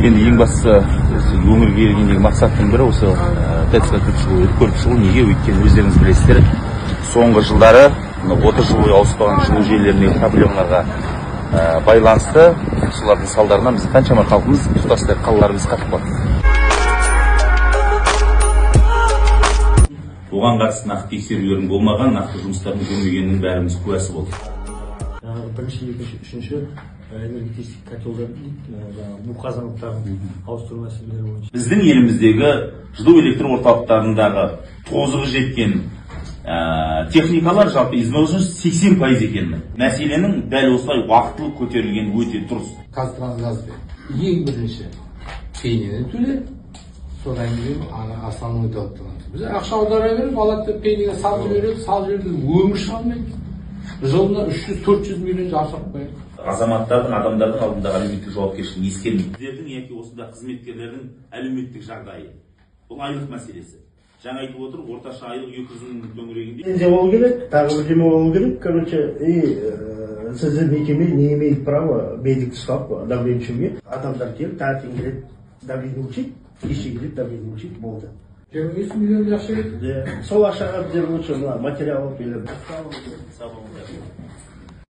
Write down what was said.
Енді ең бастысы осы өңірге келгендегі мақсаттың бірі осы ТЭЦ-ға көріп шығу. Неге? Өйткені өздеріңіз білесіздер, соңғы жылдары 30 жыл бойы ауыспаған жылу желілеріндегі проблемаларға байланысты, солардың салдарынан біздің қаншама халқымыз, тұтастай қалаларымыз қатып қалды. Оған қатысты нақты тексерулердің болмаған, нақты жұмыстардың жүрмегенінің бәріміз куәсі болдық. Бірінші, екінші, үшінші энергетический котелдар, жаңағы бу қазандықтарын ауыстыру мәселелері бойынша. Біздің еліміздегі жылу электр орталықтарындағы тозығы жеткен техникалар жалпы изношенность 80% екенін. Мәселенің дәл осылай уақытылы көтерілгені өте дұрыс. Қазтрансгазбен ең бірінші пенені төле, содан кейін ана основной долгты. Біз ақша аудара беріп, алады деп пенеге салып жібереді, салып жібереді, өмір шыға алмайды. Жылына 300-400 миллион жасап қояды. Азаматтардың, адамдардың алдындағы әлеуметтік жауапкершілігін ескермейді. Сіздердің яки осында қызметкерлердің әлеуметтік жағдайы. Бұл айлық мәселесі. Жаңа айтып отыр, орташа айлық 200 мың төңірегінде. Лицензия болу керек, тағы бірдеме болу керек, короче, и сіздің мекеме не имеет права медикті ұстап давление өлшеуге. Адамдар келіп, таңертең келеді, давление өлшейді, кешке келеді, давление өлшейді, болды. 25 миллион ақша кетті. Сол ақшаға біздер лучше мына материал алып келеміз. Сау болыңыздар.